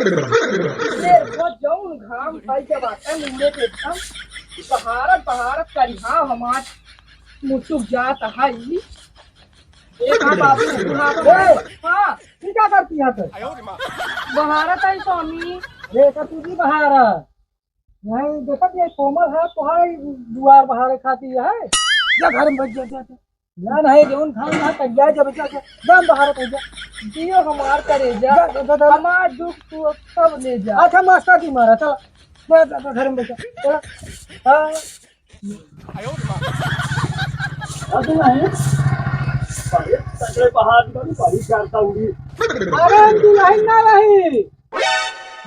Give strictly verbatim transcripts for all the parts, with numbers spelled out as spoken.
देखो जौन घाम भाई जब आता है मुंडे पे एकदम बहारत बहारत करिहा हमार मुचुक जात है। एक हाँ बाबू, हाँ बाबू। ए, हाँ। ये क्या करती है तो? बहारत है स्वामी। देखा तू भी बहारा। नहीं, देखा ये कोमल है, तुम्हारी दुआर बहारे खाती है। जा घर में बैठ जा, जा, जा। ना, नहीं, जौन खान ना तैयार जब जा, जा, जा बहारे तैयार। जियो हमार करेजा, जा, जा, जा, जा। हमार दुख तू सब ले जा। अच्छा, मास्टर जी मारा, चला। जा, जा, जा, घर में बैठ जा। चला। हाँ। अरे नहीं, बड़े तगड़े बहार निकाली, बड़ी जानता उड़ी। अरे दुल्हन ना रही,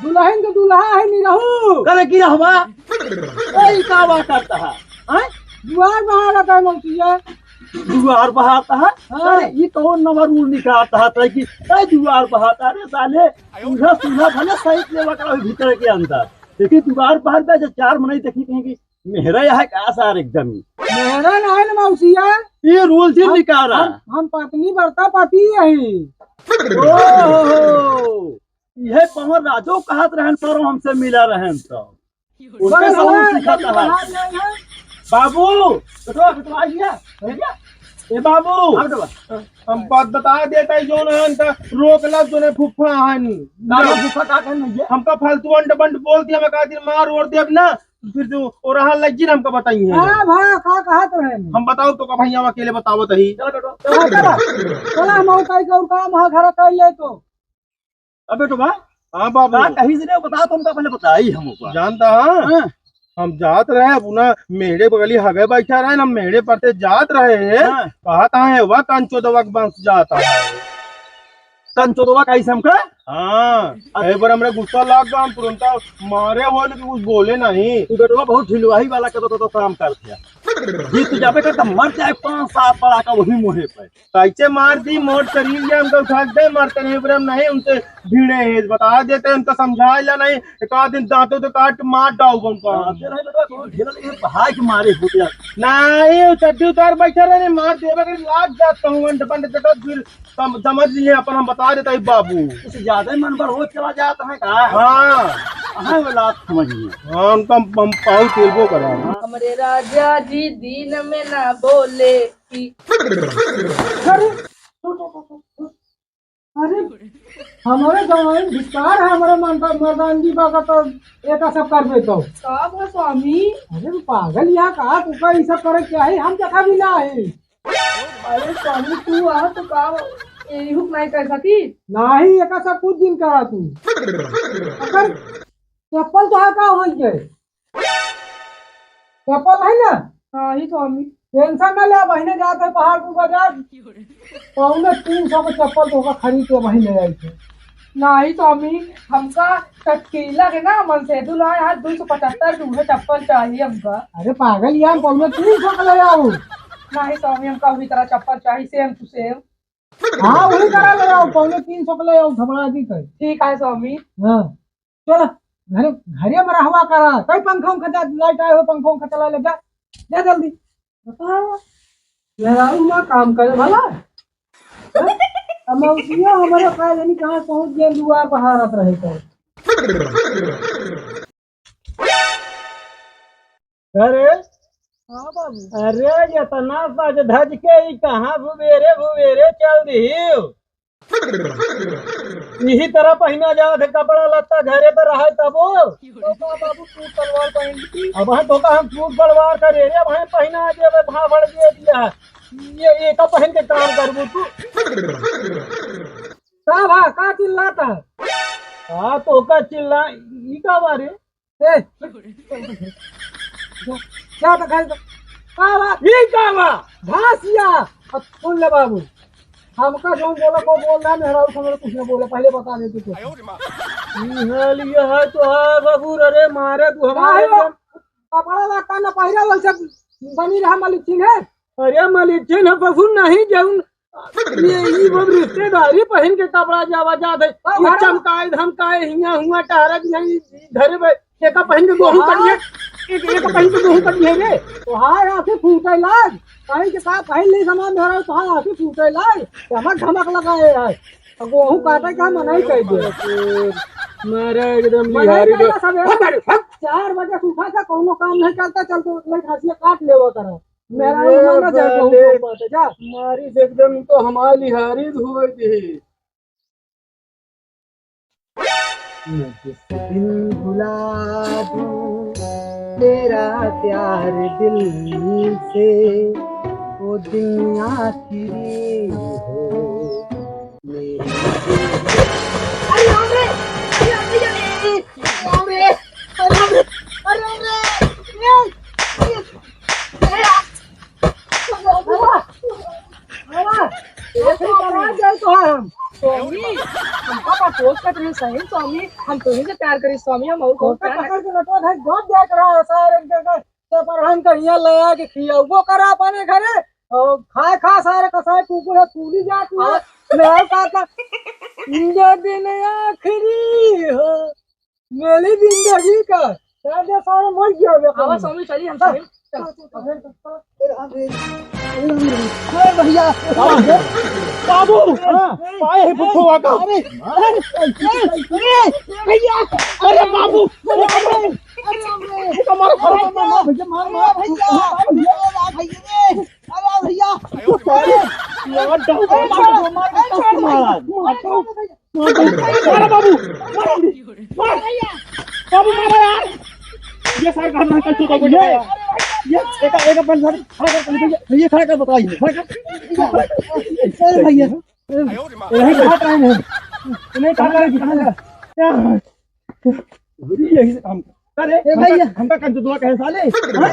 दुल्हन के दुल्हा है निरहू। करे की रहवा? ओई का बात करता है? हैं? दुआर बहारत है मौसिया। दुआर बहारता है? हाँ। अरे ये कौन नवा रूल निकालता है तय कि ए दुआर बहारता है? अरे साले, उल्हा सुल्हा भले सहित लेवा का भीतर के अंदर, लेकिन दुआर बहार पे जो चार मनई देखी कहीं कि मेहरा यहाँ का सार एकदम ही। मेहरा ना है ना मौसिया। ये रूल से हम, निकाला। हम, हम पत्नी बरता पति यही। ओहो, यह पवन राजो कहत रहन सर हमसे मिला रहन तो। उनके बस सामने हाँ, सिखाता है। बाबू, बेटवा, बेटवा, आ गया, आ गया। ए बाबू, हाँ, बेटवा। हम बात बता देता है, जो ना इनका रोक ला, जो ना फुफा आनी। ना, ना, फुफा का कहना है? हमका फालतू अंड बंड बोल दिया, मैं कहा दिन मार ओर देब ना, फिर जो और रहा लग जी ना हमका बताई है। हाँ, भा, का कहत रहे? हम बताओ तो का भैया, हम अकेले बतावत ही। चलो, चलो। चलो, चलो। चलो, हम और कहीं का और काम है, घर का ले तो। अबे तो भाई, हाँ बाबू। का कहीं से नहीं बता, तुमका पहले बताई हमका। जानता है? हाँ। हम जात रहे, अब उना मेड़े बगली हगे बैठा रहे, हम मेड़े पर ते जात रहे। हाँ। कहत है, "वह कंचोदवा के वंश जाता है।" कंचोदवा का इसे हमका? हाँ। अच्छा। एक बार हमरे गुस्सा लाग गया, हम तुरंत मारे हो, लेकिन कुछ बोले नहीं। तू बेटवा बहुत ढिलवाही वाला के तो, तो, तो काम करते हैं। जीत जाबे कर तो मर जाए पाँच सात पड़ा का वही मुँहे पे। कैसे मार दी, मोट शरीर ये हमको उठा के दे, मरते नहीं, पर हम नहीं उनसे भिड़े हैं, बता देते हैं, उनका समझा ला नहीं, एक आध दिन दांतों से काट मार डाओ उनको। दांते नहीं बेटा, तू ढेर ये भाई के मारे हो गया। नहीं, चड्डी उतार बैठा रहे, मार देवे के लाग जाता हूँ, अंड पंड जगह फिर सम-, समझ लिए अपन, हम बता देते हैं बाबू। कुछ ज्यादा ही मन पर हो चला जाता है का? हाँ। हाँ, वो लात समझ लिए। हाँ, उनका हम, हम पाऊ तेलबो करा। हमरे राजा जी दीन में ना बोले कि अरे, अरे, हमारे जवान धिक्कार है, हमारे मर्दा-, मर्दानगी बा का तो एका सब कर देता हूँ। का बा स्वामी? अरे, वो पागल यहाँ कहा, तू का ये सब करे क्या है? हम देखा भी ना है। अरे स्वामी, तू आ तो का यही हुक नहीं कर सकी? नहीं, एका सब कुछ दिन करा तू। अगर चप्पल तो है का होई के? चप्पल है ना? हाँ, ही स्वामी। टेंशन ना ले, बहिने जात है पहाड़पुर बाजार। पौने तीन सौ के चप्पल तो ओका खरीद के वहीं ले आई थे। नहीं स्वामी, हमका चटकीला के ना मन से दू लाए हाथ दो सौ पचहत्तर के उहे चप्पल चाहिए हमका। अरे पागल यार, पौने तीन सौ के ले आओ। नहीं स्वामी, हमका वही तरह चप्पल चाहिए, same to same। हाँ, वही तरह ले आओ, पौने तीन सौ के ले आओ, घबरा जी कर। ठीक है स्वामी। हाँ। चल, घरे, घरे में रहवा करा। कई पंखा उंखा जा, लाइट आए हो, पंखा उंखा चला ले जा, जा जल्दी। बताओ, मेहरारू ना काम करे भला। हैं? अब मौसिया हमारे का जानी कहाँ पहुँच गए, दुआर बहारत रहे तो। अरे, हाँ बाबू। अरे, इतना सज धज के ई कहाँ भुबेरे भुबेरे चल दिहियो? यही तरह पहिना जात है कपड़ा लत्ता, घरे पे रहे तबो। तो का बाबू सूट सलवार पहन ली? अब हम तो का हम सूट सलवार करे रे, अब हम पहिना देवे, भाभड़ दे दिया है। ये, ये का पहन के काम करबू तू? का भा, का चिल्लाता? का तो का चिल्ला, ई का बारे? ए, क्या तो खाई तो? का बा? ई का बा? घासिया। अब सुन ले बाबू, हमका जौन बोला को बोल रहा, मेहरारू से मेरे कुछ न बोले, पहले बता देते तो। ई हाल ये है तो है बाबू, अरे मारे तू हमारे काहे बा? एकदम। कपड़ा लत्ता न पहिरा, वैसे बनी रहा मलिकिन है। अरे मलिकिन है बाबू, नहीं जौन ये, ई वो रिश्तेदारी पहिन के कपड़ा जावा जात है। हाँ, ये हाँ। चमकाए धमकाए हियाँ हुआँ टहरत नहीं, घर में एका पहिन के गोहूँ हाँ। कटिए, एक, एक पहिन के गोहूँ कटिए रे। तोहार आँखें फूटे लाग, कहीं के का पहिन नहीं समान धरा, तोहार आँखें फूटे लाग, चमक धमक लगाए है। अब वहू काटे का मना ही कर दे। मारा एकदम मना ही लिहारी कर दे। दे सब, हट, हट, हट। चार बजे से उठा के कौनो काम नहीं करता, चल तो लइट हंसिया काट लेवा करा। मेरा अरे माना जाए, कहूँ बाले। को बात है, जा। मारी से एकदम तो हमारी लिहारी धोए दी। मैं जिस दिन भुला दूं तेरा प्यार दिल से, वो दिन आखिरी हो मेरी। अरे राम रे! अरे राम रे! अरे राम रे! अरे राम रे! अरे राम रे! बाबा, बाबा, आखिरी कहाँ गए तो हम? स्वामी, हमका प्रपोज करत रहे सही, स्वामी, हम तोही से प्यार करी, स्वामी, हम और कौन तोहका प्यार पकड़ के लटो है, गप जाए करा, सारे के, के, सब पर हम कहिया ले आके खियाउबो करा अपने घरे, और खाए खा सारे कसाई कुकुर है, कूली जात में, हाँ। ले आओ का, का, ये दिन आखिरी हो। मेरी जिंदगी का शायद ये सारे मर गया होगा। आवा स्वामी, चलिए हम स्वामी। चल। अरे भैया। बाबू, हाँ, पाए है फुफुआ का। अरे, अरे, अरे, भैया, अरे बाबू, अरे, अरे, अरे, अरे, भैया, मार, मार, मार, मार, भैया, मार, मार। भैया, भैया, अरे भैया। अरे, मार, मार, मार, मार, मार। मार, मार, मार, बाबू, मार, मार। बाबू, मारो यार। ये सारे का हाथ में कंचू का ये, ये, एक, एक अपन सारे खड़ा कर, ये खड़ा कर, बताओ, ये खड़ा कर। अरे भैया, यही कहाँ टाइम है? इन्हें कहाँ करेगी, कहाँ का? क्या? यही से काम। अरे, ए भैया। हमका, हमका कंचू दुआ कहे साले? हाँ?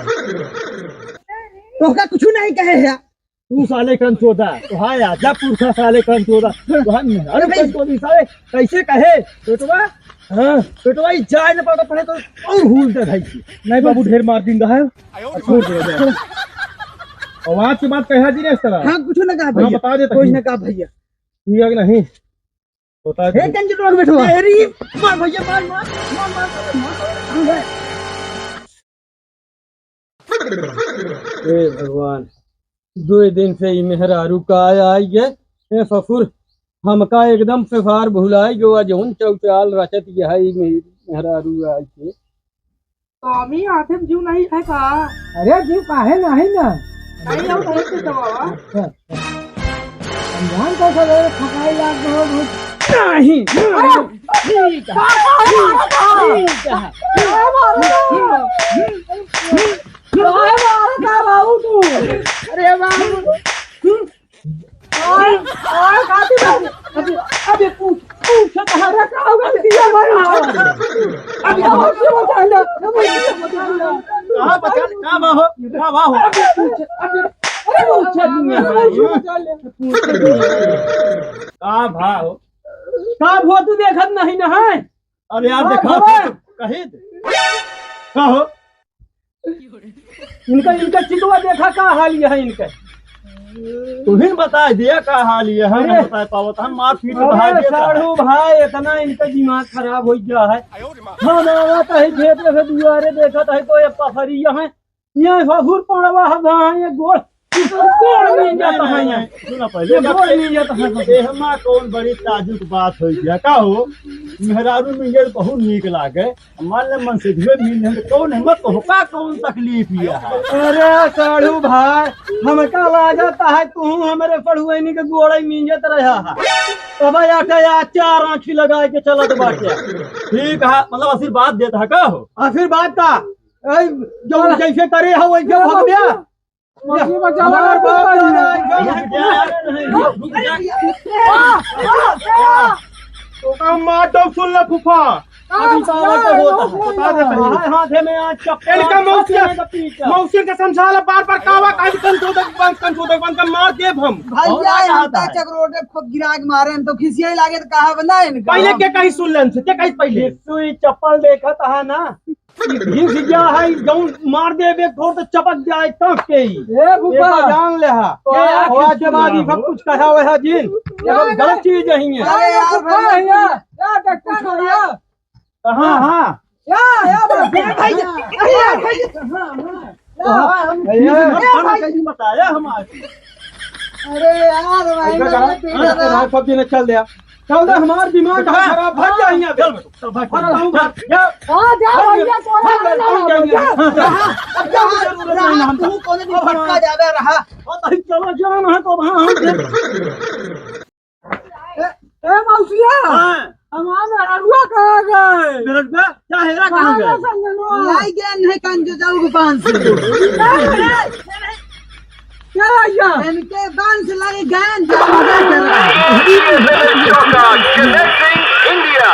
तोहका कुछ नहीं कहे है। तू साले कंचोदा, तोहार आजा पुरखा साले कंचोदा, तोहार मेहरारू अरे भाई। कंचोदी साले, कैसे कहे? पेटवा, हाँ, पेटवा ही जाए न पाता पहले तो और हुल दे भाई की। नहीं बाबू, ढेर मार दिन रहा है। छोड़ दे, जा। और आज के बाद कहा जी ने इस तरह। हाँ, कुछ ना कहा हाँ, भैया। बता देता कुछ हूँ। ना कहा भैया। ठीक है कि नहीं? बता हे दे। कंजूस लोग बैठो। अरे, मार भैया, मार, मार, मार, मार, मार, मार, मार। हे भगवान, दुइ दिन से ई मेहरारू का आई है। ए ससुर, हमका एकदम से सार भुलाई गवा, जौन चौचाल रचत यह ई मे-, मेहरारू आई के। स्वामी, आथे में जीव नहीं है का? अरे जीव काहे नहीं ना? नहीं, हम नहीं पीते बाबा। अच्छा, अच्छा। हम जान तो सब लोग थकाई लाग गए हो, बहुत नहीं। अरे, ठीक है। ठीक है। अरे बाबू, अरे बाबू तू। अरे बाबू। और, और काफी बात। अबे, अबे पूछ, पूछ, तुम्हारा का होगा? दिया भाई। अबे और क्यों बता ले? कहाँ बता ले? का बा हो? का बा हो? अबे पूछ, अबे, अरे पूछ, दुनिया भाई। का भा हो? का भा तू देखत नहीं ना है? अरे यार, हाँ, देखा भा। तो कही दे। का हो? इनका, इनका चितवा देखा का हाल यह है इनका। तुहिन बता दिया का हाल यह है, अरे। नहीं बता पावत हम, मार पीट अरे बहा दिया का है। साढ़ू भाई, इतना इनका दिमाग खराब हो गया है। हम आवत है खेत में से दुआरे देखत है तो ये पथरी यहाँ, ये ससुर पड़वा है, यहाँ ये गोड़, गोड़ में नहीं, जाता है नहीं, यहाँ। नहीं, सुना पहले ये बात गोड़ है। में जाता है। एहमा कौन बड़ी ताजुब बात हो गया का हो? मेहरारू मिंजर बहुत नीक लागे। मान ले मन से धुए मिल जाए, कौन है? मत तोहका कौन तकलीफ यह है? अरे साढ़ू भाई, हमका लागत है तू हमरे पढ़ुआइनी के गोड़े मिंजत रहा है। तब आटे या चार आँखी लगा के चलत बाटे। ठीक है, मतलब आशीर्वाद देत है का हो? आशीर्वाद का? ए, जो जैसे करे हो वैसे भगव्या। मौसी बचावा हमार बाप का। दादा, रुक जा, रुक जा। ओका मार दो, सुन ले फूफा। अभी साला का होता है, बता दे पहले। हाय, हाथे में आज चप्पल, इनका मौसी, चप्पल का पीछा। मौसी के समझा ले बार बार, कावा काहे कंचोदक बंद, कंचोदक बंद का मार देब हम। भैया, और हम क्या तो है? चकरोटे खूब गिरा के मारे, हम तो खिसियाई लागे तो कहा बना इनका। पहले के कहीं सुन लेन से, के कहीं पहले? सुई चप्पल देखत है ना, घिस गया है, जौन मार देबे एक ठोर तो चपक जाए, तब के ही। ए फूफा। ये तो जान ले हा। तो यार, और आज के बाद ये सब कुछ कहा हुआ है जी, ये सब गलत चीज नहीं है। अरे यार, फूफा, भैया। यार, यार, डॉक्टर भैया। हाँ, हाँ। या, या, बात है। भैया, भैया। हाँ, हाँ। हाँ, हम भैया। ये बताया हम आज। अरे यार, भाई, ऐसा मैं कहा, पीछे हाँ, था। हाँ, सब दिन चल दिया। चल दे, हमार दिमाग खराब, भाग जा यहाँ से। चल बेटा, चल भाग, भाग, भाग, भाग। जा। हाँ, जा भैया, तोरा भाग, ना भाग, भाग, जा। जा। हाँ, हाँ, अब जा, जरूरत नहीं है हमका। तू कौन दिन पक्का जावे रहा? और तहीं चलो, जान है तो वहाँ हम ए, ए, मौसिया, हाँ। हमार मेहरुआ कहाँ गए? मेहरुआ? क्या हेरा कहाँ गए? संगनवा। लाई गए नहीं कंजो जाऊ के पान से। क्या भैया? इनके पान से लाई गए, जाऊ के पान से। Connecting India।